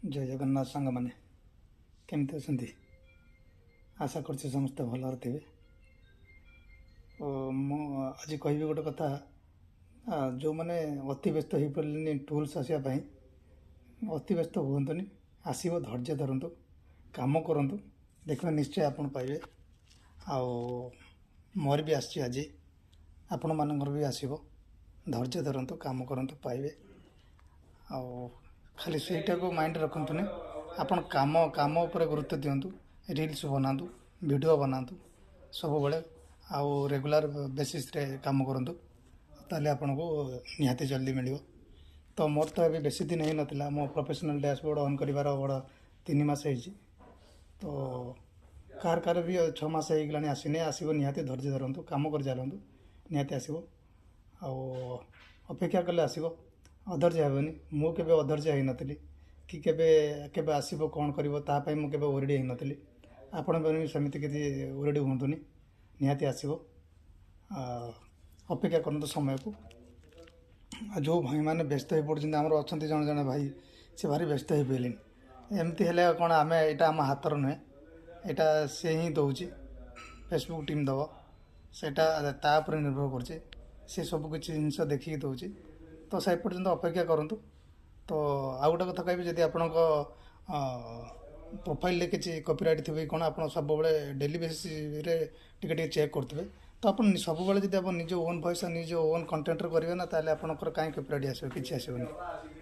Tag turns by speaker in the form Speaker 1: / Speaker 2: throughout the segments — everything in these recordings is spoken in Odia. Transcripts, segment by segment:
Speaker 1: ଜୟ ଜଗନ୍ନାଥ ସାଙ୍ଗମାନେ, କେମିତି ଅଛନ୍ତି? ଆଶା କରୁଛି ସମସ୍ତେ ଭଲରେ ଥିବେ। ଓ ମୁଁ ଆଜି କହିବି ଗୋଟେ କଥା, ଯେଉଁମାନେ ଅତି ବ୍ୟସ୍ତ ହୋଇପାରିଲେନି ଟୁଲ୍ସ ଆସିବା ପାଇଁ, ଅତି ବ୍ୟସ୍ତ ହୁଅନ୍ତୁନି। ଆସିବ, ଧୈର୍ଯ୍ୟ ଧରନ୍ତୁ, କାମ କରନ୍ତୁ, ଦେଖିବେ ନିଶ୍ଚୟ ଆପଣ ପାଇବେ। ଆଉ ମୋର ବି ଆସିଛି ଆଜି, ଆପଣମାନଙ୍କର ବି ଆସିବ। ଧୈର୍ଯ୍ୟ ଧରନ୍ତୁ, କାମ କରନ୍ତୁ, ପାଇବେ। ଆଉ ଖାଲି ସେଇଟାକୁ ମାଇଣ୍ଡରେ ରଖନ୍ତୁନି, ଆପଣ କାମ ଉପରେ ଗୁରୁତ୍ୱ ଦିଅନ୍ତୁ। ରିଲ୍ସ ବନାନ୍ତୁ, ଭିଡ଼ିଓ ବନାନ୍ତୁ ସବୁବେଳେ, ଆଉ ରେଗୁଲାର ବେସିସ୍ରେ କାମ କରନ୍ତୁ, ତାହେଲେ ଆପଣଙ୍କୁ ନିହାତି ଜଲ୍ଦି ମିଳିବ। ତ ମୋର ତ ଏବେ ବେଶୀ ଦିନ ହେଇନଥିଲା, ମୋ ପ୍ରଫେସନାଲ୍ ଡ୍ୟାସବୋର୍ଡ଼ ଅନ୍ କରିବାର ବଡ଼ 3 ମାସ ହେଇଛି। ତ କାହାର କାହାର ବି 6 ମାସ ହେଇଗଲାଣି, ଆସିନି। ଆସିବ ନିହାତି, ଧୈର୍ଯ୍ୟ ଧରନ୍ତୁ, କାମ କରି ଚାଲନ୍ତୁ, ନିହାତି ଆସିବ। ଆଉ ଅପେକ୍ଷା କଲେ ଆସିବ, ଅଧୈର୍ଯ୍ୟ ହେବନି। ମୁଁ କେବେ ଅଧୈର୍ଯ୍ୟ ହେଇନଥିଲି କି କେବେ କେବେ ଆସିବ, କ'ଣ କରିବ, ତା ପାଇଁ ମୁଁ କେବେ ୱରିଡ଼ ହେଇନଥିଲି। ଆପଣ ବି ସେମିତି କିଛି ୱରିଡ଼ ହୁଅନ୍ତୁନି, ନିହାତି ଆସିବ। ଅପେକ୍ଷା କରନ୍ତୁ ସମୟକୁ। ଆଉ ଯେଉଁ ଭାଇମାନେ ବ୍ୟସ୍ତ ହୋଇପଡ଼ୁଛନ୍ତି, ଆମର ଅଛନ୍ତି ଜଣେ ଜଣେ ଭାଇ, ସେ ଭାରି ବ୍ୟସ୍ତ ହୋଇପଡ଼ିଲେଣି। ଏମିତି ହେଲେ କ'ଣ ଆମେ, ଏଇଟା ଆମ ହାତର ନୁହେଁ, ଏଇଟା ସେ ହିଁ ଦେଉଛି, ଫେସବୁକ୍ ଟିମ୍ ଦେବ। ସେଇଟା ତା ଉପରେ ନିର୍ଭର କରୁଛି, ସେ ସବୁ କିଛି ଜିନିଷ ଦେଖିକି ଦେଉଛି। ତ ସେ ପର୍ଯ୍ୟନ୍ତ ଅପେକ୍ଷା କରନ୍ତୁ। ତ ଆଉ ଗୋଟେ କଥା କହିବି, ଯଦି ଆପଣଙ୍କ ପ୍ରୋଫାଇଲ୍ରେ କିଛି କପିରାଇଟ୍ ଥିବ କି କ'ଣ, ଆପଣ ସବୁବେଳେ ଡେଲି ବେସିସ୍ରେ ଟିକେ ଟିକେ ଚେକ୍ କରୁଥିବେ। ତ ଆପଣ ସବୁବେଳେ ଯଦି ଆପଣ ନିଜ ଓନ୍ ଭଏସ୍, ନିଜ ଓନ୍ କଣ୍ଟେଣ୍ଟରେ କରିବେ ନା, ତାହେଲେ ଆପଣଙ୍କର କାହିଁ କପିରାଇଟ୍ ଆସିବ? କିଛି ଆସିବନି,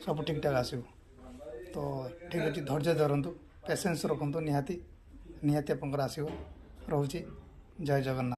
Speaker 1: ସବୁ ଠିକ୍ଠାକ୍ ଆସିବ। ତ ଠିକ୍ ଅଛି, ଧୈର୍ଯ୍ୟ ଧରନ୍ତୁ, ପେସେନ୍ସ ରଖନ୍ତୁ, ନିହାତି ନିହାତି ଆପଣଙ୍କର ଆସିବ। ରହୁଛି, ଜୟ ଜଗନ୍ନାଥ।